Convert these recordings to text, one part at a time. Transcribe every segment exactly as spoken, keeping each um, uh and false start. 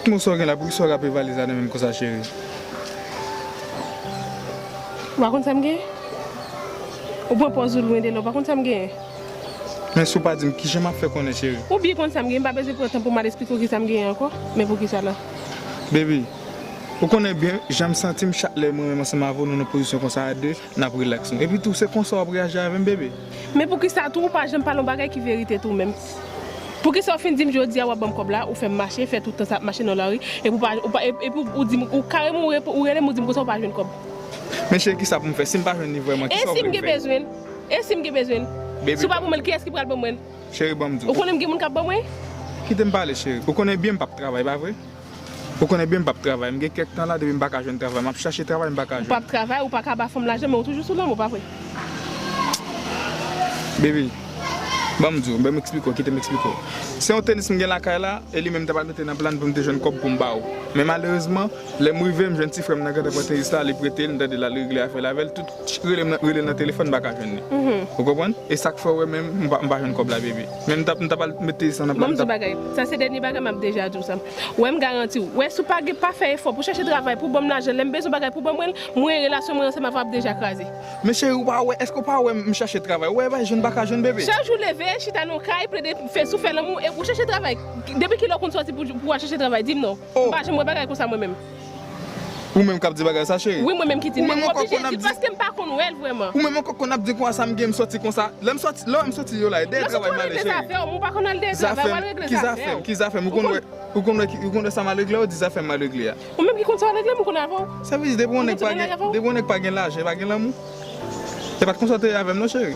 Mo sa w gen la, poukisa w rape valiz la nan men m konsa, cheri? Ou pa konn sa m genyen? Ou pran pòz ou lwen de la, ou pa konn sa m genyen? Men si w pa di m, kijan m ap fè konnen, cheri? Ou byen konn sa m genyen, m pa bezwen pran tan pou m al esplike w kisa m genyen ankò. Men poukisa la? Baby, ou konnen byen jan m santi m chak lè mwen menm ansanm avè w, nou nan pozisyon konsa a de, n ap rilaks nou. Epi tou, se konsa w ap reyaji avè m, baby? Men poukisa tou ou pa janm pale yon bagay ki verite tou menm? Poukisa w fin di m jodi a w ap ban m kòb la, ou fè m mache, fè tout tan sa ap mache nan lari, epi ou pa, ou pa, epi ou di m, ou kareman ou, ou rele m ou di m konsa ou pa jwenn kòb? Men cheri, kisa pou m fè? Si m pa jwenn li vrèman, kisa w vle m fè? E si m gen bezwen l? E si m gen bezwen l? Si w pa ban mwen l, kiyès ki pral ban mwen l? Cheri, ban m di w. Ou konnen m gen moun k ap ban mwen? Kite m pale, cheri. Ou konnen byen m p ap travay, pa vre? Ou konnen byen m p ap travay. M gen kèk tan la, depi m pa ka jwenn travay. M ap chache travay, m pa ka jwenn. Ou p ap travay, ou pa ka ba fanm lajan, men ou toujou sou lanmou, pa vre? Baby, ban m di w, ban m eksplike w, kite m eksplike w. Se yon tenis m gen lakay la, e li menm m ta pral mete nan plan pou m te jwenn kòb pou m ba w. Men malerezman, lè m rive, m jwenn ti frè m nan gentan pran tenis la, li prete l, m tande l al regle afè l avè l, tout rele m nan, rele l nan telefòn, m pa ka jwenn li. Ou konprann? E sa k fè w wè menm m pa, m pa jwenn kòb la, baby. Men m t ap, m t ap al met tenis lan nan plan. Ban m di w bagay. Sa se dènye bagay m ap deja di w sa. W wè m garanti w. W wè si w pa gen, pa fè efò pou chèche travay, pou ban m lajan, lè m bezwen bagay pou ban mwen l, mwen e relasyon mwen ansanm avè w ap deja kraze. Men cheri, ou pa wè, èske w pa wè m chèche travay? Ou wè e pa jwenn m pa ka jwenn, baby. Chak jou leve, chita nan yon kay, plede fè sou fè lanmou, e ou chèche travay. Depi kilè w konn sòti pou, pou w al chèche travay? Di m non. M pa janm wè bagay konsa mwen menm. Ou menm k ap di bagay sa, cheri? Wi, mwen menm ki di l, men m oblije di l paske m pa konn wè l vrèman. Ou menm ankò konn ap di konsa, m gen m sòti konsa. Lè m sòti, lè w wè m sòti yo la, e dèyè travay m ale, cheri. Ou pa konn al dèyè travay, w al regle zafè w. Ki zafè m? Ou konn wè, ou konn wè, ou konn wè sa m al regle a, ou di zafè m m al regle a. Ou menm ki konn sa w al regle, m konn avè w. Sa vle di, depi yon nèg pa gen, depi yon nèg pa gen lajan, e pa gen lanmou. E pa t konsa w te ye avè m non, cheri.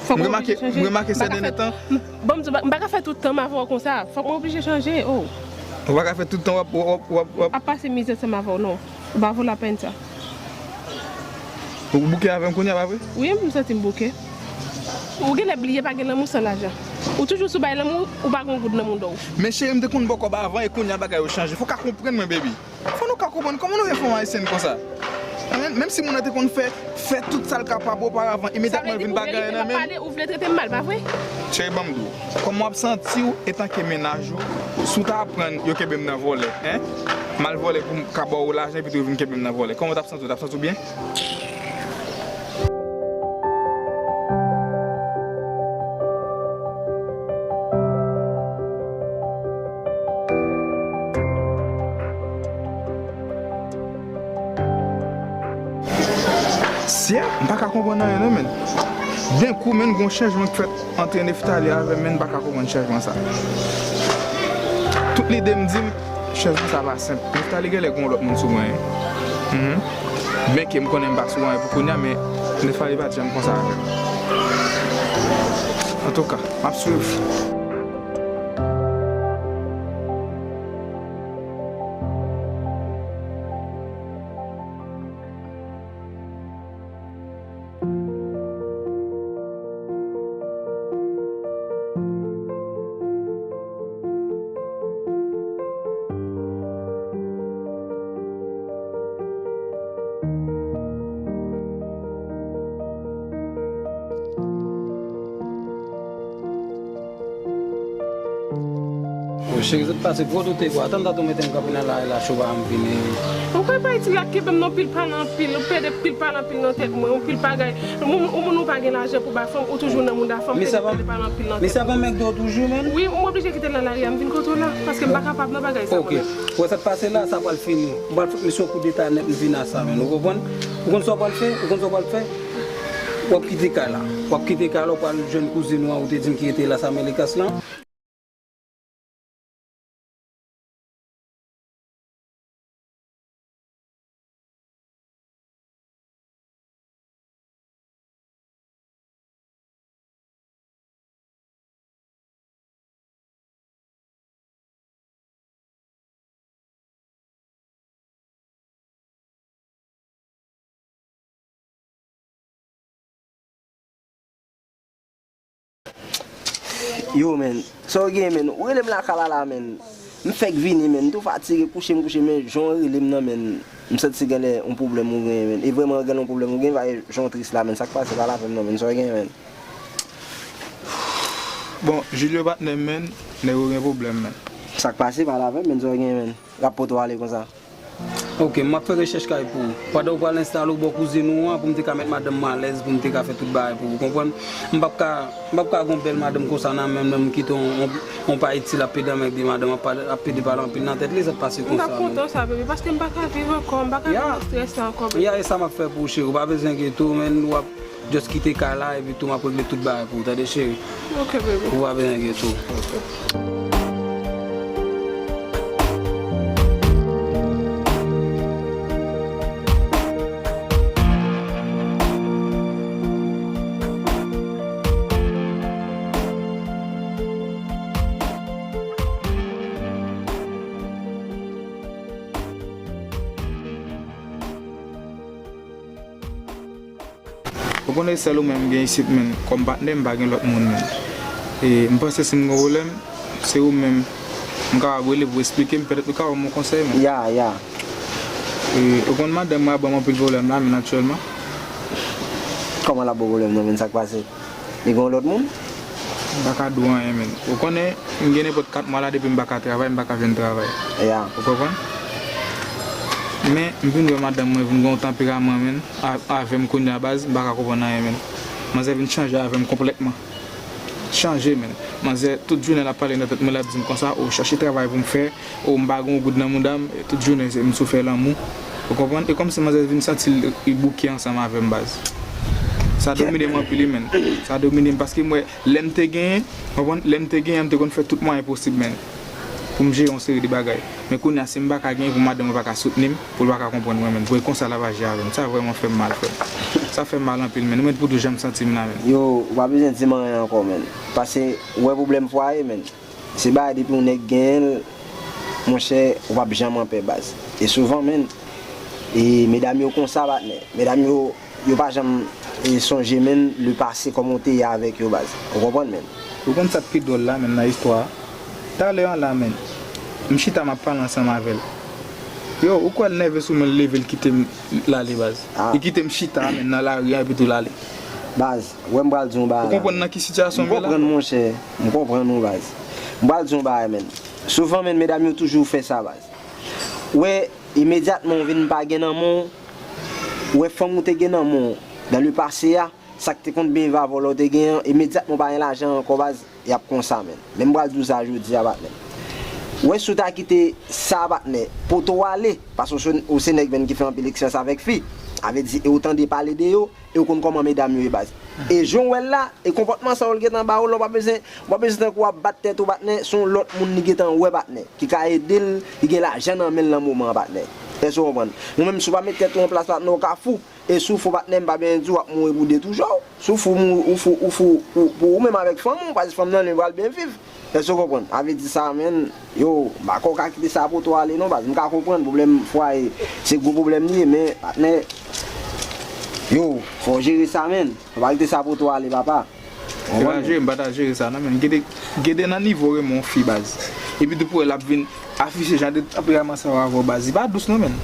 M remake, m remake sè dènye tan. Ban m di w, m pa ka fè tout tan m avè w konsa. Fòk mwen oblije chanje, oh. Ou pa ka fè tout tan w ap, w ap, w ap, w ap. Ap pase mizè ansanm avè w, non. Ou pa vo lapenn sa. Ou bouke avè m kounye a, pa vre? Wi, m santi m bouke. Ou genlè bliye pa gen lanmou san lajan. Ou toujou sou bay lanmou, ou pa gen yon goud nan mouda w. Men cheri, m te konn ba w kòb avan e kounye a bagay yo chanje. Fò w ka konprann mwen, baby. Fò nou ka konprann kòman nou gen fanm ayisyèn konsa. Menm, menm si moun nan te konn fè, fè tout sa l kapab oparavan, imedyatman l vin pa gen anyen nan men l. Ou vle trete m mal, pa vre? Cheri, ban m di w, kòman w ap santi w etanke mennaj ou, si w ta aprann yo kenbe m nan vòlè, en? M al vòlè pou m ka ba w lajan, epi tou yo vin kenbe m nan vòlè. Kòman w t ap santi w? W t ap santi w byen? Syè, m pa ka konprann anyen non, menn. Denkou, menn, gon chanjman k fèt ant Neftali avè m, menn, m pa ka konprann chanjman sa. Tout lide m di m, chanjman sa pa senp. Neftali genlè gon lòt moun sou mwen. Mhm. Byenke m konnen m pa sou anyen pou kounye a, men Neftali pa t janm konsa avè m. Antouka, m ap swiv. Cheri, sot pase gwo doute bwa. Tann dat ou mete m kanpe nan lari la, cho pa janm vini. Ou kwè pa itil la kenbe m non, pil pale anpil, ou pede pil pale anpil nan tèt mwen, ou pil bagay. Ou moun ou pa gen lajan pou bay fanm, ou toujou nan mouda fanm, pede pale anpil nan tèt mwen. Misye ap anmègde w toujou, menn? Wi, ou m oblije kite l nan lari a, m vin kote w la, paske m pa kapab nan bagay sa mwen menm. Ou wè sa k pase la, sa pral fini. M pral fout misye yon koudeta nèt, m vin a sa, menn. Ou konprann? Ou konn sa w pral fè? Ou konn sa w pral fè? W ap kite kay la. W ap kite kay la, w pral jwenn kouzin ou an ou te di m ki rete Las Américas lan. Yo, menn, sa w gen, menn? Ou rele m lakay la, la, menn. M fèk vini, menn. M tou fatige, kouche m kouche, men jan w rele m nan, menn, m santi se genlè yon pwoblèm ou genyen, menn. E vrèman genlè yon pwoblèm ou genyen, paske jan w tris la, menn. Sa k pase, pale avè m non, menn. Sa w gen, menn? Bon, Julio patnè m, menn, nèg yo gen pwoblèm, menn. Sa k pase, pale avè m, men sa w gen, men. L ap pote w ale konsa. Ok, m ap fè rechèch kay pou ou. Pandan w pral enstale w bò kouzin ou an, pou m te ka mèt madanm mwen alèz, pou m te ka fè tout bagay pou ou, konprann? M p ap ka, m p ap ka gon bèl madanm konsa nan men m, m kite yon, yon, yon pa itil ap pede anmède madanm, ap, ap pede pale anpil nan tèt li, sa t pase konsa. M t ap kontan sa, bebe, paske m pa ka viv ankò, m pa ka viv nan strès sa ankò, bebe. Ya, e sa m ap fè pou ou, cheri, ou pa bezwen enkyete w, men w ap just kite kay la, epi tou m ap regle tout bagay pou ou, tande, cheri? Ok, bebe. Ou pa bezwen enkyete w. Ou konnen sèl ou menm m gen isit, men, kòm patnè, m pa gen lòt moun, men. E, m panse si m gen pwoblèm, se ou menm. M kapab rele pou eksplike m, petèt ou ka ban m yon konsèy, men. Ya, ya. E, ou konn madanm mwen ap ban m anpil pwoblèm la, men aktyèlman. Kòman l ap ba w pwoblèm nan, men sa k pase? Li gen yon lòt moun? M pa ka di w anyen, men. Ou konnen, m gen nenpòt kat mwa la depi m pa ka travay, m pa ka jwenn travay. Ya. Ou konprann? Men, m vin wè madanm mwen vin gen yon tanperaman, men, a-, avè m kounye a baz, m pa ka konprann anyen, men. Manzè vin chanje avè m konplètman. Chanje, men. Manzè, tout jounen l ap pale nan tèt mwen, l ap di m konsa, o, chache travay pou m fè, o, m pa gen yon goud nan mouda m, e tout jounen se m sou fè lanmou. Ou konprann? E kòmsi manzè vin santi l, li bouke ansanm avè m, baz. Sa domine m anpil, wi, men. Sa domine m paske m wè, lè m te genyen, konprann? Lè m te genyen, m te konn fè tout mwayen posib, men, pou m jere yon seri de bagay. Men kounye a, si m pa ka genyen, pou madanm mwen pa ka soutni m, pou l pa ka konprann mwen, men. Pou e konsa l ap aji avè m. Sa vrèman fè m mal, frè m. Sa fè m mal anpil, men. Ou mèt pou tou jan m santi m la, men. Yo, ou pa bezwen di m anyen ankò, men. Pase, ou wè pwoblèm fwaye, men. Se bagay depi yon nèg genyen l, monchè, ou p ap janm anpè, baz. E souvan, men, e medam yo konsa, patnè. Medam yo, yo pa janm, e, sonje, men, le pase kòman w te ye avèk yo, baz. Ou konprann, men? Ou konn sa k pi dwòl la, men, nan istwa a? Talè an la, men, m chita, m ap pale ansanm avè l. Yo, ou kwè l nève sou mwen, l leve, l kite m, l ale, baz. Ah. Li kite m chita, men, nan lari a, epi tou l ale. Baz, wè m pral di yon bagay la. Ou konprann nan ki sitiyasyon m ye la? M konprann, monchè. M konprann ou, baz. M pral di yon bagay, men. Souvan, men, medam yo toujou fè sa, baz. Ou wè, imedyatman w vin pa gen nan men w, ou wè fanm ou te gen nan men w, dans le passé a, sa k te konn byen valè w te gen an, imedyatman w pa gen lajan ankò, baz, y ap konsa, men. Men m pral di w sa jodi a, patnè. Ou wè, si w ta kite sa, patnè, pote w ale, paske w se, ou se nèg, men, ki fè anpil eksperyans avèk fi. Sa vle di, e ou tande pale de yo, e ou konn kòman medam yo ye, baz. E jan w wè l la, e konpòtman sa yo l gentan ba w la, w pa bezwen, w pa bezwen tankou w ap bat tèt ou, patnè, se yon lòt moun li gentan wè, patnè, ki ka ede l, li gen lajan nan men l nan moman an, patnè. Èske w konprann? Ou menm, si w pa met tèt ou an plas, patnè, ou ka fou. E si w fou, patnè, m pa bezwen di w, w ap mouri pou detouche w. Si w fou, mou-, ou fou, ou fou, ou, pou ou menm avèk fanm ou, paske fanm nan li pral byen viv. Èske w konprann? Sa vle di sa, men, yo, m pa kwè w ka kite sa pote w ale non, baz. M ka konprann pwoblèm fwaye, se gwo pwoblèm li ye, men, patnè, yo, fò w jere sa, men. Fò w pa kite sa pote w ale, papa. Ou konprann? M pa jere, m pa ta jere sa, non, men. Gede, gede nan nivo renmen yon fi, baz. Epi tou pou wè l ap vin afiche jan de tanperaman sa yo avè w, baz. Li pa dous, non, men.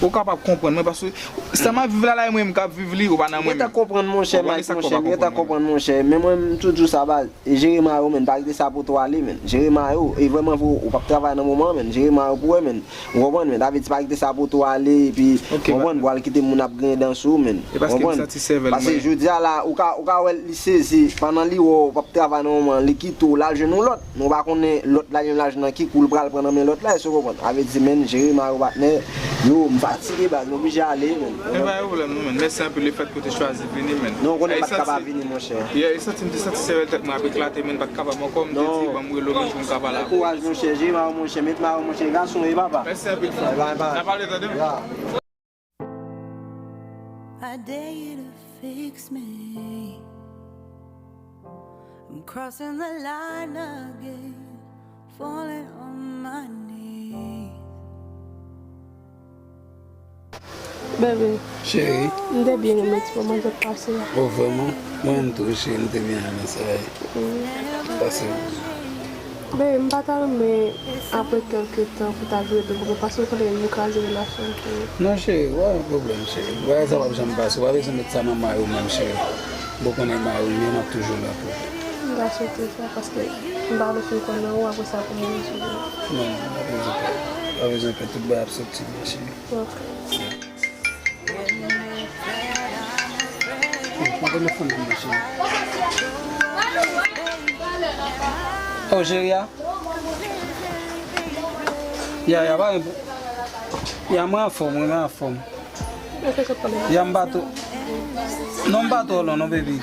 Ou kapab konprann mwen, paske sa m ap viv la, la, e mwen menm k ap viv li, ou pa nan mwen menm. Ou gentan konprann, monchè, Mike, monchè, m gentan konprann, monchè. Men mwen, m toujou di w sa, baz. E jere mayo, men, pa kite sa pote w ale, men. Jere mayo, e vrèman vre, ou p ap travay nan moman an, men. Jere mayo pou wè, men. Ou konprann, men. Sa vle di pa kite sa pote w ale, epi, konprann, pou al kite moun ap griyen dan sou ou, men. E paske m santi sèvèl mwen. Paske jodi a la, ou ka, ou ka wè li sezi, pandan li wè w p ap travay nan moman an, li kite w, l al jwenn yon lòt. Men w pa konnen lòt la, li menm l al jwenn nan ki kou l pral pran nan men lòt la, èske w konprann? Sa vle di, men, jere mayo, patnè. Yo, m fatige, baz, m oblije ale, men. Men pa gen pwoblèm, non, men. Mèsi anpil lefèt ke w te chwazi vini, men. Non, w konnen m pa t ka pa vini, monchè. Yeah, e santi, m te santi sèvèl tèt mwen ap eklate, men m pa t kapab ankò, m te di, ban m rele w, men pou m ka pale avè w. Bon kouraj, monchè. Jere mayo, monchè. Met mayo, monchè. Gason, e papa. Mèsi anpil, frè. Bye, bye. N a pale tande, men. I dare you to fix me. I'm crossing the line again, falling on my knees. Bebe. Cheri. M te byen renmen ti moman sa t pase a. Oh, vrèman? Mwen menm tou, cheri, m te byen renmen sa, wi. Mm. Pase. Bebe, m pa ta renmen apre kèlke tan pou ta vin rele m, paske w konnen nou kraze relasyon an tou. Non, cheri, pa gen pwoblèm, cheri. Bagay sa p ap janm pase. W pa bezwen met sa nan may ou menm, cheri. Bon, konnen may ou, men m ap toujou la pou ou. Sa soti sa paske m pa vle fin konn nan ou apre sa pou mwen sou li. Non, non, pa bezwen pè. Pa bezwen pè, tout bagay ap soti byen, cheri. Ok. Mwen konn fanmi mwen, cheri. Oh, cheri a? Ya, ya, pa gen pou. Ya, mwen anfòm, wi, mwen anfòm. Ya, m pa tou. Non, m pa tou, non, non, baby.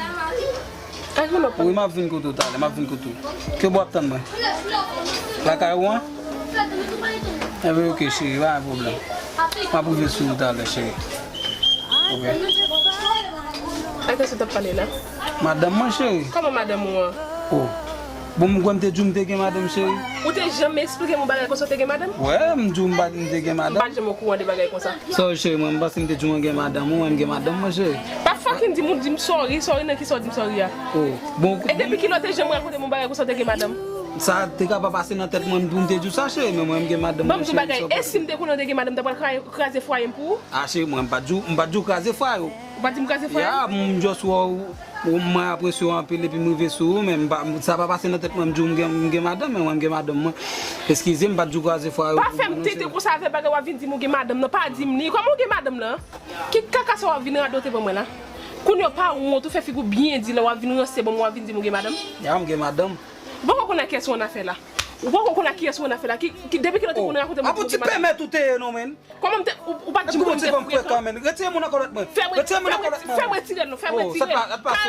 Wi, m ap vin kote w talè, m ap vin kote w. Ke bò ap tann mwen? Lakay ou an? Enben, ok, cheri, pa gen pwoblèm. M ap rive sou ou talè, cheri. Ok. Ak kiyès ou t ap pale la? Madanm mwen, cheri. Kòman madanm ou an? Oh. Bon, m kwè m te di w m te gen madanm, cheri. Ou te janm eksplike m yon bagay konsa w te gen madanm? Wè, m di w m pa, m te gen madanm. M pa t janm okouran de bagay konsa. Sorry, cheri, mwen, m panse m te di w mwen gen madanm, ou mwen, m gen madanm mwen, cheri. Pa fucking di m, ou di m sorry, sorry nan kisa w di m sorry a? Oh, bon. E depi kilè w te janm rakonte m yon bagay konsa w te gen madanm? Sa te ka pa pase nan tèt mwen pou m te di w sa, cheri, men mwen, m gen madanm mwen, cheri. Ban m di w bagay, e si m te konnen w te gen madanm, m ta pral kra-, kraze fwaye m pou ou? Ah, cheri, mwen, m pa t di w, m pa t di w kraze fwaye w. Ou pa t di m kraze fwaye m? Ya, m just wè w, mwen apresye w anpil epi m rive sou ou, men m pa, sa pa pase nan tèt mwen, m di w m gen, m gen madanm, men mwen, m gen madanm mwen. Eskize m, m pa t di w kraze fwaye w. Pa fè m tete konsa avè bagay w ap vin di m ou gen madanm nan, pa di m li. Kòman w gen madanm nan? Ki kaka sa w ap vin radote ban mwen la? Kounye a w pa wont, ou fè figi w byen di lè w ap vin ranse ban mwen, w ap vin di m ou gen madanm? Ya, m gen madanm. Ou poko konn ak kiyès ou annafè la. Ou poko konn ak kiyès ou annafè la. Ki, ki, depi kilè w te konn rakonte mwen ou gen madanm? Oh, a bon ti pèmèt ou te ye non, men. Kòman m te, ou, ou pa t di m kòm m te frekan? Retire moun nan kòlèt mwen. Retire moun nan kòlèt mwen. Fè m retire l non, fè m retire l.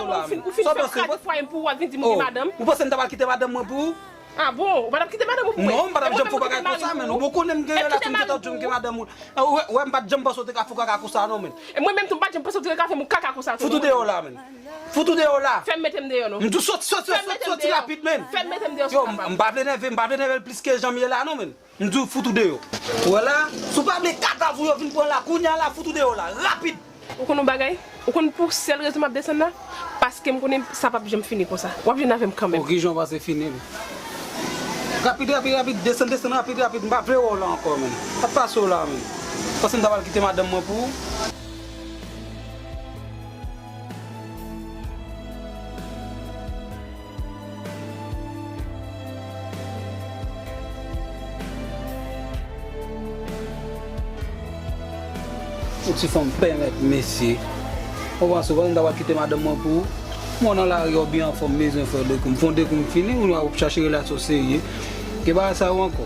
Ou fin, ou fin fè kraze fwaye m pou ou, w ap vin di m ou gen madanm. Ou panse m ta pral kite madanm mwen pou ou? Ah bon, ou pa t ap kite madanm ou pou mwen? Non, m pa t ap janm fè yon bagay konsa, men. Ou bon konnen m gen relasyon, m gentan di w m gen madanm ou. Ou wè, m pa t janm panse w te ka fè kaka konsa non, men. E mwen menm tou, m pa t janm panse w te ka fè m kaka konsa tou. Fout ou deyò la, men. Fout ou deyò la. Fè m mete m deyò non. M di w soti, soti, soti, soti rapid, men. Fè m mete m deyò. Yo, m pa vle nève, m pa vle nève l plis ke jan m ye la non, men. M di w fout ou deyò. Ou wè la, si w pa vle kadav ou yo vin pran la, kounye a la, fout ou deyò la, rapid. Ou konn yon bagay? Ou konn pou sèl rezon m ap desann la? Paske m konnen sa p ap janm fini konsa. W ap jwenn avè m kanmenm. Bon, kijan w panse fini l? Rapid, rapid, rapid, desann, desann, rapid, rapid, m pa vle wè w la ankò, men. Pa t pase w la, men. Panse m ta pral kite madanm mwen pou ou? Yon ti fanm pèmèt, mesye. Ou panse, ou panse m ta pral kite madanm mwen pou ou? Mwen nan lari, ou byen anfòm, bezwen fè dekou. M fè yon dekou, m fini, ou ap chache relasyon serye. Gen bagay sa yo ankò.